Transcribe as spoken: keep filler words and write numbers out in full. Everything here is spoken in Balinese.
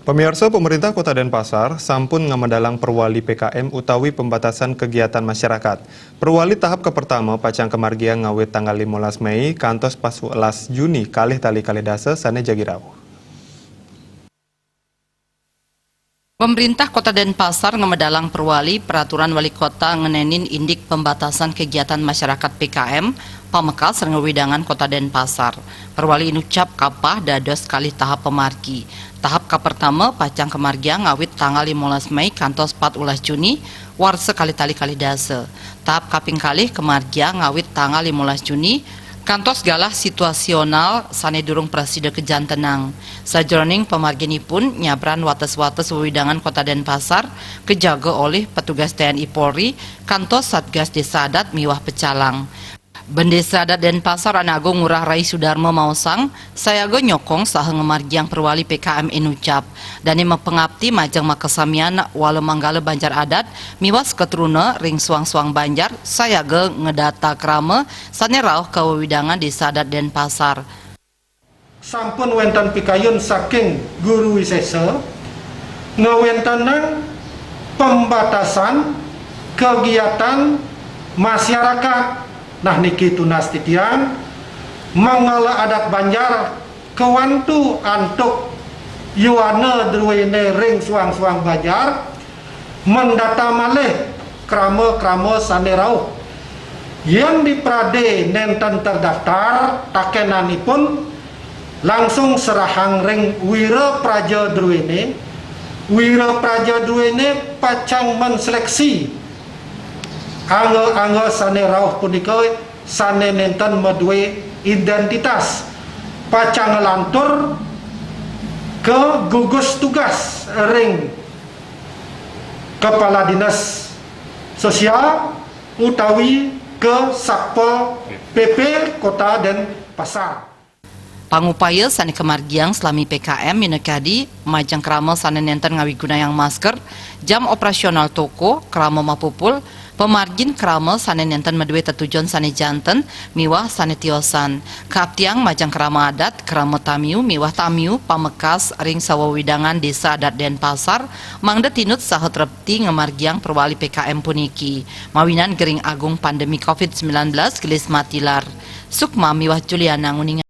Pamiarsa, pemerintah Kota Denpasar sampun ngamedalang perwali P K M utawi pembatasan kegiatan masyarakat. Perwali tahap kapertama pacang kamargiang ngawit tanggal limolas Mei kantos pas welas Juni kalih tali kalih dasa sane jagi rauh. Pemerintah Kota Denpasar ngamedalang perwali peraturan wali kota ngenenin indik pembatasan kegiatan masyarakat P K M pamekas ring wewidangan Kota Denpasar. Perwali inucap kapah dados kalih tahap pamargi. Tahap kapertama pacang kamargiang ngawit tanggal limolas Mei kantos pat welas Juni, warsa kalih tali kalih dasa. Tahap kaping kalih kamargiang ngawit tanggal limolas Juni, kantos galah situasional sane durung prasida kajantenang. Sajeroning pamarginipun nyabran wates-wates wewidangan Kota Denpasar kajaga olih petugas T N I Polri, kantos Satgas Desa Adat miwah pecalang. Bendesa Adat Denpasar Anagung Ngurah Rai Sudarma maosang, sayaga nyokong saha ngamargiang perwali P K M inucap. Dane mapangapti majeng makasamian wala manggala banjar adat miwah seketruna ring suang-suang banjar sayaga ngedata krama sane rauh ka wewidangan Desa Adat Denpasar. Sampun wenten pikayun saking Guru Wisesa ngawentenang pembatasan kegiatan masyarakat. Nah, niki tunas titiang manggala adat banjar kawantu antuk yuana druene ring suang-suang banjar, mendata malih krama-krama sane rauh. Yen diprade nenten terdaftar, takenanipun langsung serahang ring wira praja druene. Wira praja druene pacang menseleksi angga-angga sane rauh punika sane nenten madue identitas, pacang nglantur ke gugus tugas ring Kepala Dinas Sosial utawi ke Satpol P P Kota Denpasar. Pangupaya sane kamargiang salami P K M minakadi majeng krama sane nenten ngawigunayang masker, jam operasional toko, krama mapupul, pamargin krama sane nenten madue tetujon sane janten miwah sane tiosan. Kaaptiang majeng krama adat, krama tamiu miwah tamiu pamekas ring sawewidangan Desa Adat Denpasar, mangda tinut saha trepti ngamargiang perwali P K M puniki. Mawinan gering agung pandemi covid sembilan belas gelis matilar. Sukma miwah Juliana nguninga.